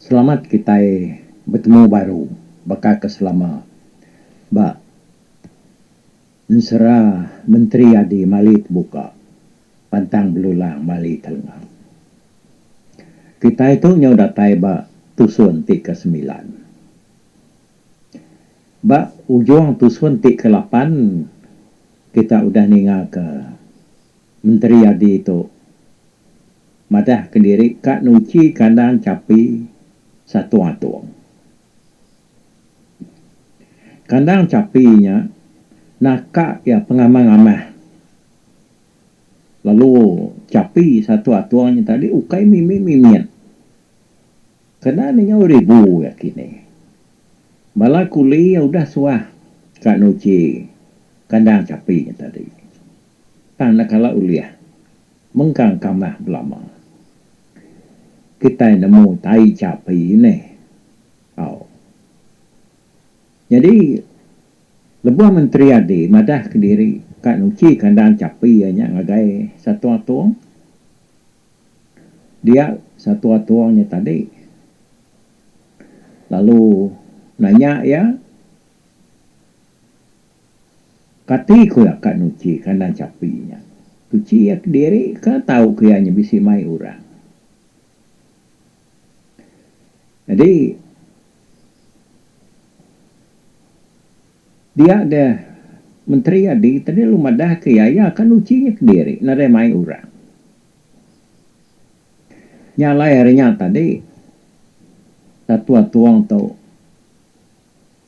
Selamat kitai betemu baru baka ke selama ba ensera Menteri Adi Mali Tebuka Pantang Belulang Mali Telenga. Kitai tu nyau datai ba tusun ti ke semilan. Ba ujung tusun ti ke lapan kita udah ninga ke Menteri Adi tu madah kediri ka nuchi kandang chapi Satung Atung. Kandang chapi nya naka iya pengamah-amah lalu chapi Satung Atung nya tadi ukai mimit-mimit. Kena ne nyau ribu iya kini. Bala kuli iya udah suah ka nuchi kandang chapi nya tadi. Tang enda kala ulih mengkang kamah belama. Kitai nemu tai chapi neh. Au. Nyadi lebuh Menteri Adi madah kediri ka nuchi kandang chapi iya nya ngagai Satung Atung, Dia satu atung nya tadi lalu nanya iya kati ku iya ka nuchi kandang chapi nya. Tuchi iya kediri ka tau ke iya nya bisi mai orang. Nyadi dia deh menteri adi tadi lalu madah ke iya, iya ka nuchi nya kediri nadai mai orang. Nya alai ari nya tadi, Datu Atuong tu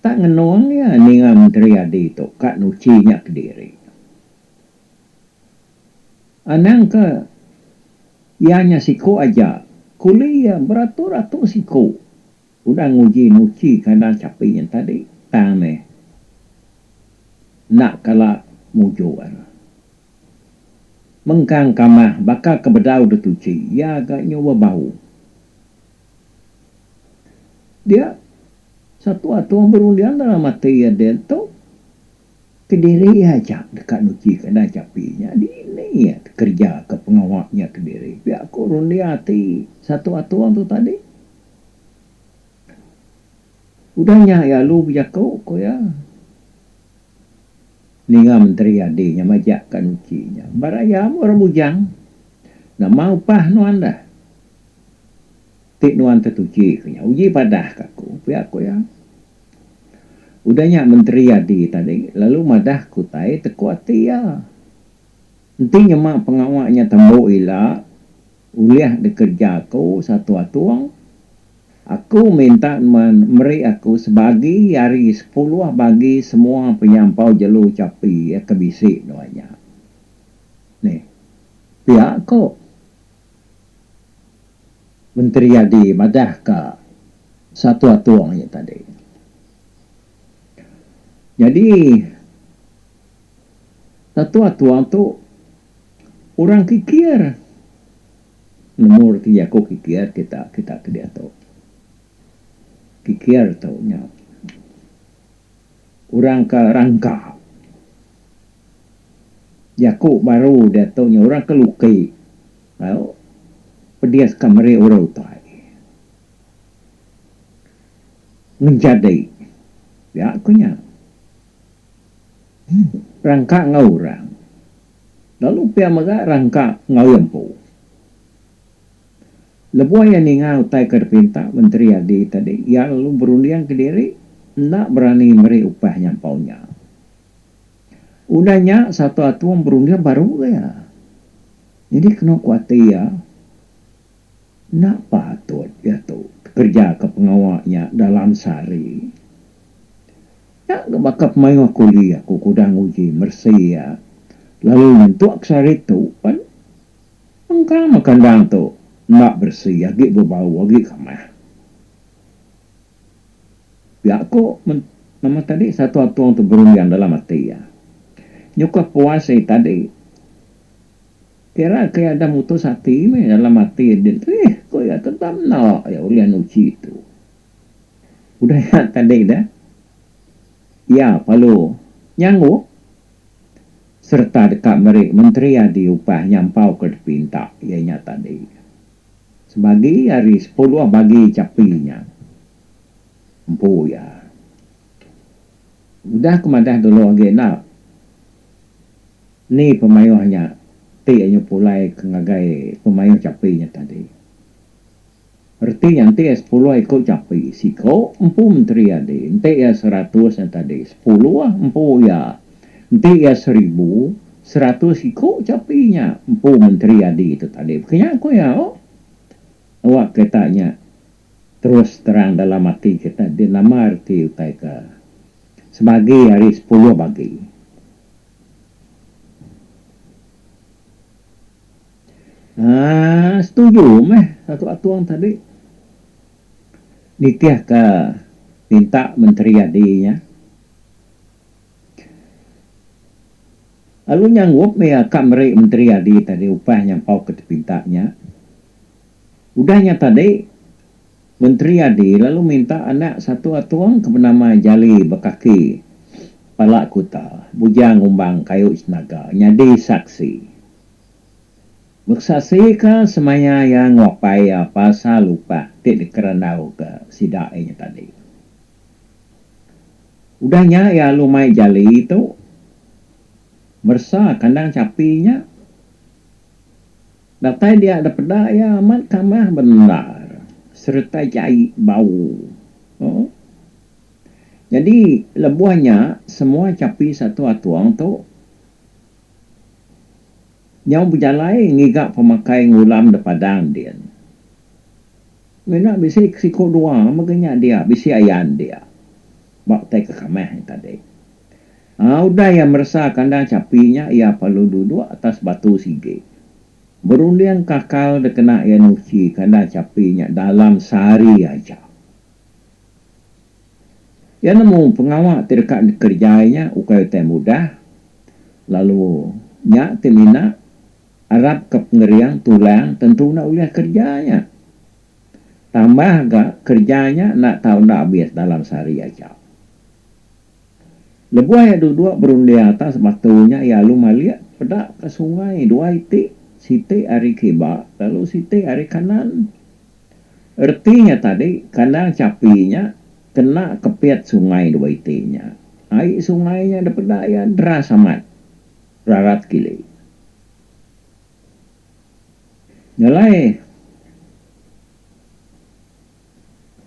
tak ngenung iya ninga Menteri Adi tu ka nuchi nya kediri. Anang ke iya nya siku aja, kuli iya beratus-ratus siku udah nguji nuchi kandang chapi nya tadi tang meh enda kala mujur. Mengkang kamah baka ke bedau dituchi iya ga nyu bebau. Dia satu atung berunding dalam ati iya din tu kediri iya aja deka nuchi kandang chapi nya dini iya kereja ke pengawa nya kediri pia ku runding ati satu atung tu tadi. Udah nya iya alu bejaku ku iya. Ninga menteri adi nya majak ka nuchi nya. Ba raya meh orang bujang. Nama upah nuan dah. Ti nuan tetuchi ke nya uji padah ka aku, pia ku iya. Udah nya menteri adi tadi lalu madah ke utai teku ati iya. Enti nyema pengawa nya tembu ila ulih dikereja aku satu atung, aku minta nuan meri aku sebagi ari sepuluh bagi semua penyampau jelu chapi ke bisi nuan nya. Nih, pia ko Menteri Adi madah ka satu atung nya tadi. Nyadi satu atung tu orang kikir. Nemu reti jaku kikir kita kita ke diatu. Kikir tu nya orang ke rangka. Jaku baru diatu nya orang ke luki tau pedis ka meri orang utai. Ngejadi pia ku nya. Rangka enggau orang. Lalu pia mega rangka enggau iya empu. Lebuh iya ninga utai ke dipinta Menteri Adi tadi, iya lalu berunding kediri enda berani meri upah nyampau nya. Udah nya satu atung berunding baru ga iya. Nyadi kenu ku ati iya, enda patut iya tu kereja ke pengawa nya dalam sehari. Nya ga baka pemayuh kuli aku ke udah nguji meresi iya lalu nyentuk ke sehari tu pan mengkang meh kandang tu enda beresi agi bebau agi kamah. Pia ko nama tadi satu atung tu berunding dalam ati iya. Nyuka puas iya tadi kira ke iya udah mutus ati meh dalam ati din tu eh ko iya tetap enda iya ulih nuchi tu. Udah nya tadi dah, iya perlu nyanggup sereta deka meri Menteri Adi upah nyampau ke dipinta iya nya tadi. Sebagi ari sepuluh bagi chapi nya empu iya. Udah ku madah dulu agi enda ni pemayuh nya ti iya nyepulai ke ngagai pemayuh chapi nya tadi. Reti nya enti iya sepuluh iku chapi siko empu menteri adi enti iya seratus nya tadi sepuluh empu iya enti iya seribu seratus iku chapi nya empu menteri adi tu tadi. Baka nya ku iya oh. Awak kita nya terus terang dalam ati kita din nama reti utai ke sebagi ari sepuluh bagi. Aaa setuju meh Datuk Atung tadi nitihka pinta Menteri Adi nya. Lalu nyanggup meh iya ka meri Menteri Adi tadi upah nyampau ke dipinta nya. Udah nya tadi, Menteri Adi lalu minta anak satu Atung ke benama Jali Bekaki Pala Kuta, Bujang Umbang Kayu Senaga nyadi saksi. Besaksika semaya iya enggau apai iya pasal upah ti dikerandauka sida iya nya tadi. Udah nya iya lalu mai jali tu meresa kandang chapi nya. Datai dia da peda iya amat kamah bendar sereta jai bau. Nyadi lebuh nya semua chapi satu atung tu Nyau bejalai ngiga pemakai ngulam da padang din. Mina bisi siku dua mega nya dia bisi ayan dia ba utai ke kamah nya tadi. Aa udah iya meresa kandang chapi nya iya perlu duduk atas batu sigi. Berunding kakal da kena iya nuchi kandang chapi nya dalam sehari aja. Iya nemu pengawa ti deka dikereja iya nya ukai utai mudah, lalu nya ti mina arapka pengering tulang tentu enda ulih kereja nya. Tambah ga kereja nya enda tau enda abis dalam sehari aja. Lebuh iya duduk berunding atas batu nya iya lalu malik peda ka sungai dua iti, siti ari kiba lalu siti ari kanan. Reti nya tadi, kandang chapi nya kena kepit sungai dua iti nya. Ai sungai nya dipeda iya deras amat rarat kili. Nya alai,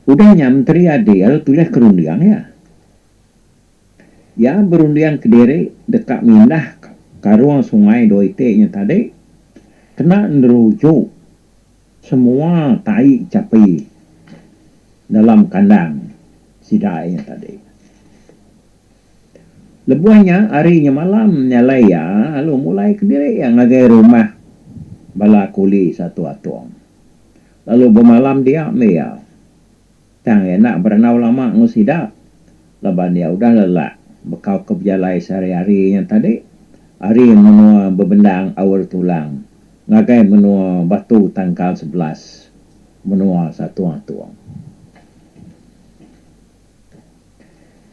udah nya Menteri Adil tulih ke runding iya. Iya berunding kediri deka mindah karung sungai dua iti nya tadi kena neruju Semua tai chapi dalam kandang sida iya tadi. Lebuh nya hari nya malam nya alai iya lalu mulai kediri iya ngagai rumah bala kuli satu atung. Lalu bemalam dia meh iya. Tang iya enda berandau lama enggau sida laban iya udah lelak bekau ke bejalai sehari-hari nya tadi ari menua Bebendang Aur Tulang ngagai menua Batu Tangkal 11 menua Satung-Atung.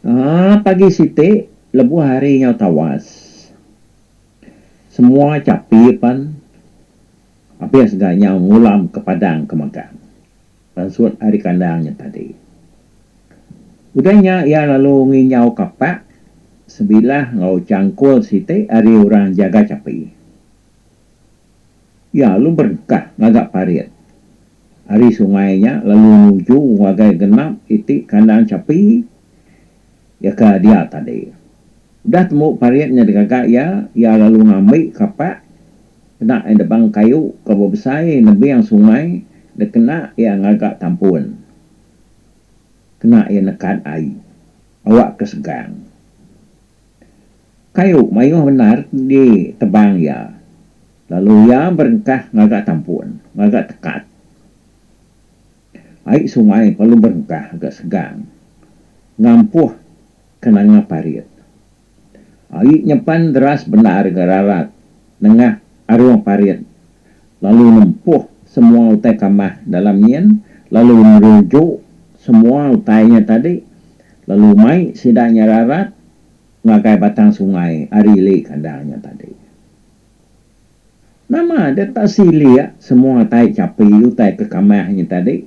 Aa pagi siti lebuh hari nyau tawas semua chapi pan abis ga nyau ngulam ke padang ke magang. Pansut ari kandang nya tadi. Udah nya iya lalu nginjau kapak sebilah enggau changkul siti ari orang jaga chapi. Iya lalu berengkah ngaga parit ari sungai nya lalu nuju ngagai genap iti kandang chapi iya ke dia tadi. Udah tembu parit nya digaga iya, iya lalu ngambi kapak kena iya nebang kayu ke bebesai nebing sungai dikena iya ngaga tampun kena iya nekat ai awak ke segang. Kayu mayuh bendar ditebang iya lalu iya berengkah ngaga tampun, ngaga tekat. Ai sungai perlu berengkah ga segang ngampuh ke nanga parit. Ai nyepan deras bendar ga rarat nengah arung parit lalu nempuh semua utai kamah dalam nyin lalu neruju semua utai nya tadi lalu mai sida nya rarat ngagai batang sungai ari ili kandang nya tadi. Nama deh tak silik semua tai chapi utai ke kamah nya tadi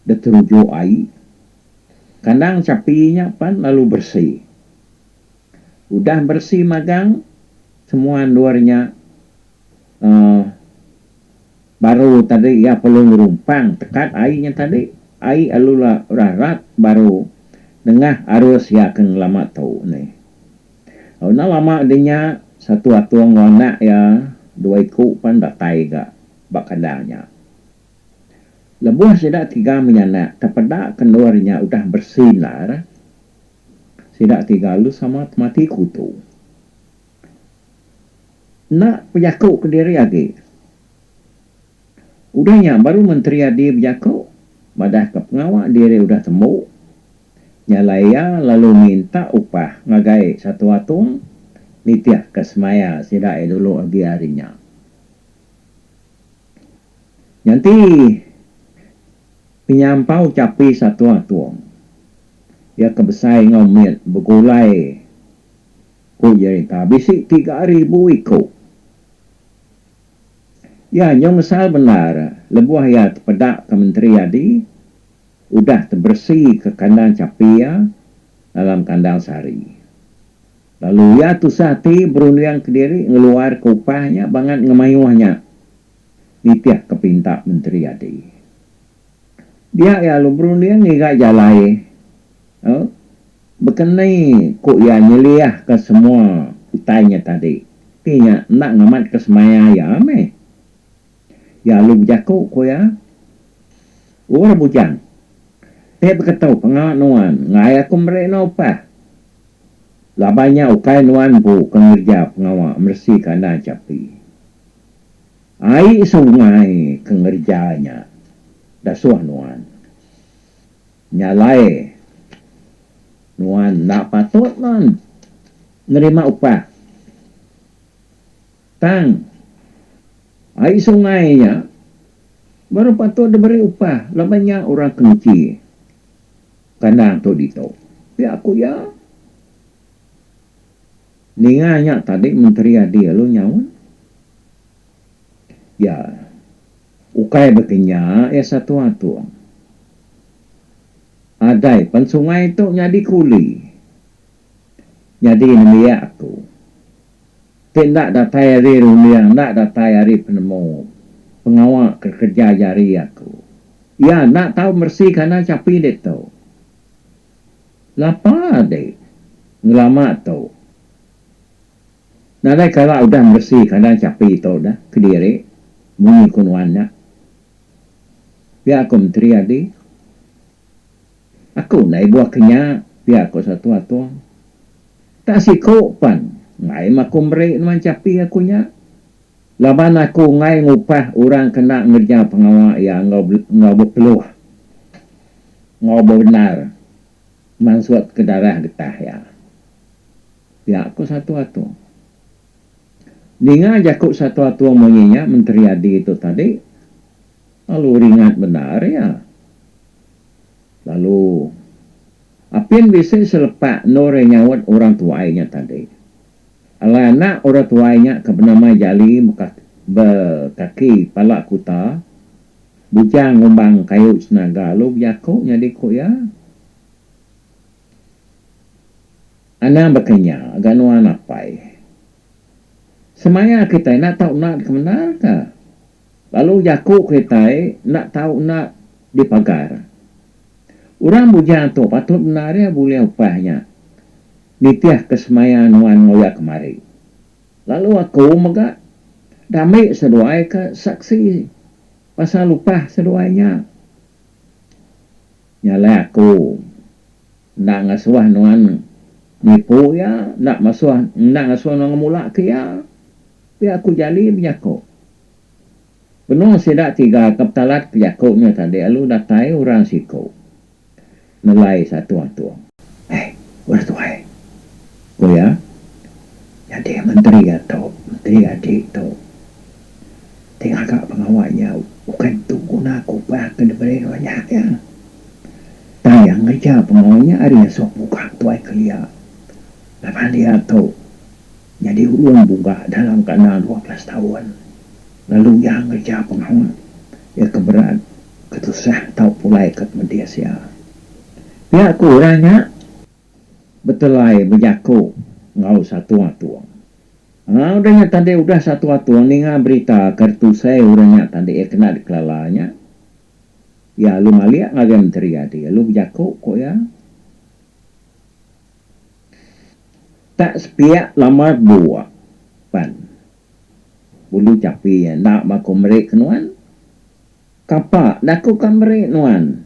deh terujuk ai. Kandang chapi nya pan lalu beresi. Udah beresi magang semua endur nya uhh baru tadi iya perlu ngerumpang tekat ai nya tadi. Ai lalu rarat baru nengah arus iya ke ngelama tu nih. Enda lama deh nya, satu atung enggau anak iya dua iku pan datai ga ba kandang nya. Lebuh sida tiga menyanak tepeda ke endur nya udah beresi endar, sida tiga lalu sama temati kutu. Enda pejaku kediri agi. Udah nya baru Menteri Adi bejaku madahka pengawa diri udah tembu, nya alai iya lalu minta upah ngagai satu atung nitihka semaya sida iya dulu agi ari nya. Nganti penyampau chapi satu atung iya ke besai enggau mit begulai ku jerita bisi 3000 iku. Iya nyau ngesal bendar lebuh iya tepedaka Menteri Adi udah teberesika kandang chapi iya dalam kandang sehari. Lalu iya tusah ati berunding kediri ngeluarka upah nya bangat ngemayuh nya nitihka pinta Menteri Adi. Dia iya lalu berunding ngiga jalai Bekeni ku iya nyeliahka semua utai nya tadi, ti nya enda ngamatka semaya iya meh. Iya lalu bejaku, ku iya, Orang bujang, ti beketu pengawa nuan enggai aku meri nuan upah. Laban nya ukai nuan empu ke ngereja pengawa meresi kandang chapi. Ai sungai ke ngereja nya dasuh nuan. Nya alai, nuan enda patut nuan nerima upah. Tang, ai sungai nya baru patut diberi upah laban nya orang ke nuchi kandang tu ditu, pia ku iya. Ninga nya tadi Menteri Adi lalu nyaut, Iya. Ukai baka nya iya satu atung. Adai pan sungai tu nyadi kuli. Nyadi nembiak aku. Ti enda datai ari runding enda datai ari penemu pengawa ke kereja jari aku. Iya enda tau meresi kandang chapi ditu. Lapa dik ngelama tu. Nadai kala udah meresi kandang chapi tu dah kediri munyi ku nuan nya. Pia ku Menteri Adi. Aku enda ibuh ke nya, pia ku Satu Atung. Tak siku pan enggai meh aku meri nuan chapi aku nya. Laban aku enggai ngupah orang ke enda ngereja pengawa iya enggau enggau bepeluh enggau bebendar mansutka darah getah iya. Pia ku Satu Atung. Ninga jaku Satu Atung munyi nya Menteri Adi tu tadi lalu ringat bendar iya. Lalu apin bisi selepak endur iya nyaut orang tuai nya tadi. Alai anak orang tuai nya ke benama Jali bekaki pala kuta, bujang ngumbang kayu senaga lalu bejaku nyadi ku iya. Anang baka nya ga nuan apai. Semaya kitai enda tau enda dikemendarka. Lalu jaku kitai enda tau enda dipagar. Orang bujang tu patut bendar iya bulih upah nya nitihka semaya nuan enggau iya kemari. Lalu aku mega dambi seduai ke saksi pasal upah seduai nya. Nya alai aku enda ngasuh nuan nipu iya, enda masuh enda ngasuh nuan ngemulaka iya, pia ku Jali bejaku. Benung sida tiga ke betalat ke jaku nya tadi lalu datai orang siku nelai satu-atung. Eh, orang tuai, ku iya, nyadi menteri atu, menteri adi tu ti ngaga pengawa nya ukai tu guna ke upah ke diberi nuan nya iya. Tang iya ngereja pengawa nya ari asuh buga tuai kelia laban iya tu nyadi ulun buga dalam kandang 12 taun. Lalu iya ngereja pengawa iya ke berat, ke tusah tau pulai ke pemedis iya. Pia ku orang nya betelai bejaku enggau satu-atung. Aa udah nya tadi udah satu-atung ninga berita ke tusai orang nya tadi iya kena dikelala nya. Iya lalu malik ngagai menteri adi lalu bejaku ku iya. Tak sepiak lamar buk pan. Bulu chapi iya enda ba ku meri ke nuan. Kapa enda ku ka meri nuan.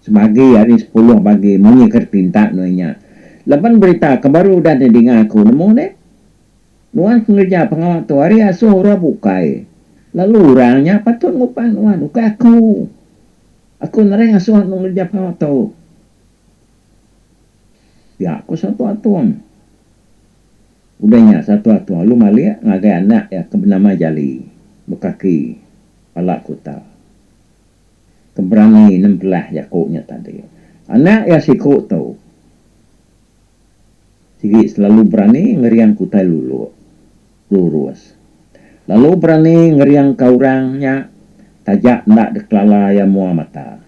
Sebagi ari sepuluh bagi munyi ke dipinta nuan nya. Laban berita ke baru udah didinga aku nemu deh. Nuan ke ngereja pengawa tu ari asuh orang bukai. Lalu orang nya patut ngupah nuan ukai aku. Aku nadai ngasuh nuan ngereja pengawa tu. Pia ku Satu Atung. Udah nya Satu Atung lalu malik ngagai anak iya ke benama Jali bekaki pala kuta ke berani nempelah jaku nya tadi. Anak iya siku tu sigi selalu berani ngering ke utai luluk lurus lalu berani ngering ka orang nya taja enda dikelala iya mua mata.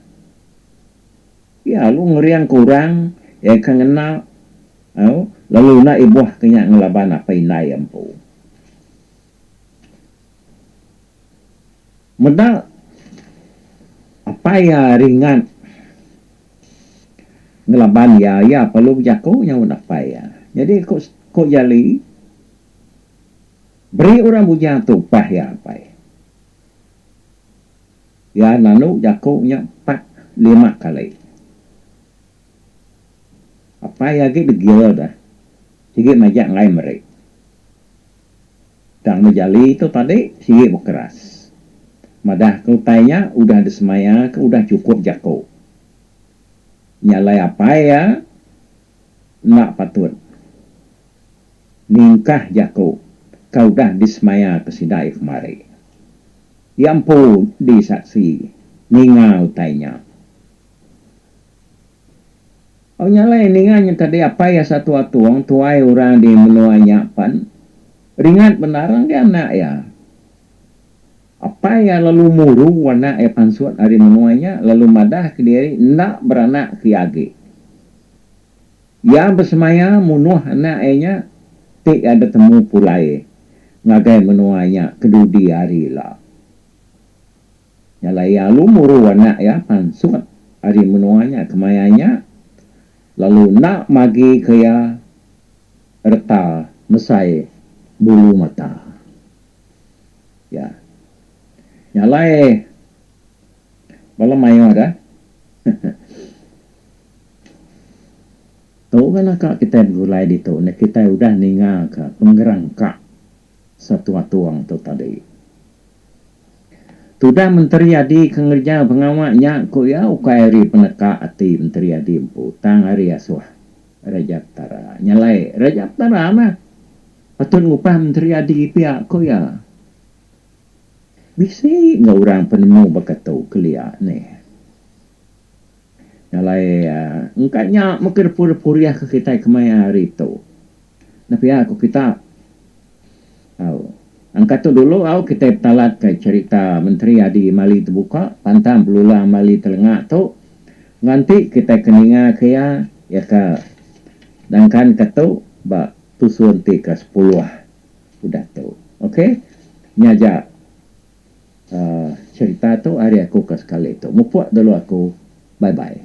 Iya lalu ngering ke orang iya ke ngena au lalu enda ibuh ke nya ngelaban apai indai iya empu. Meda apai iya ringat ngelaban iya, iya perlu bejaku nyaut apai iya. Nyadi ku ku Jali, beri orang bujang tu upah iya apai. Iya nandu jaku nya empat lima kali. Apai agi degil dah sigi majak enggai meri. Tang bejali tu tadi sigi bekeras. Madah ke utai nya udah disemaya ke udah chukup jaku. Nya alai apai iya enda patut ningkah jaku ke udah disemaya ke sida iya kemari. Iya empu disaksi ninga utai nya. Au nya alai ninga nya tadi apai iya satu atung tuai orang di menua nya pan ringat bendar ngagai anak iya. Apai iya lalu muru anak iya pansut ari menua nya lalu madah kediri enda beranak ke iya agi. Iya besemaya munuh anak iya nya ti iya betemu pulai ngagai menua nya kedudi hari ila. Nya alai iya lalu muru anak iya pansut ari menua nya kemaya nya lalu enda magika iya reta mesai bulu mata. Ya. Nya alai bala mayuh dah. Tu meh naka kitai begulai ditu enda kitai udah ninga ka pengerangka Satu Atuang tu tadi. Tudah Menteri Adi ke ngereja pengawa nya ku iya ukai ari peneka ati Menteri Adi empu tang ari asuh Raja Petara. Nya alai Raja Petara meh patut ngupah Menteri Adi pia ku iya. Bisi enggau orang penemu baka tu kelia nih. Nya alai engka nya mega depur-depur iya ke kitai kemaya hari tu. Enda pia ku kita. Au. Angka tu dulu au kitai betalat ka cherita Menteri Adi Mali Tebuka pantang Belulang Mali Telenga tu nganti kitai ke ninga ke iya iya ka nangkan ka tu ba tusun ti ke sepuluh udah tu. Ok. Nya aja. Cherita tu ari aku ke sekali tu. Mupuk dulu aku. Bye bye.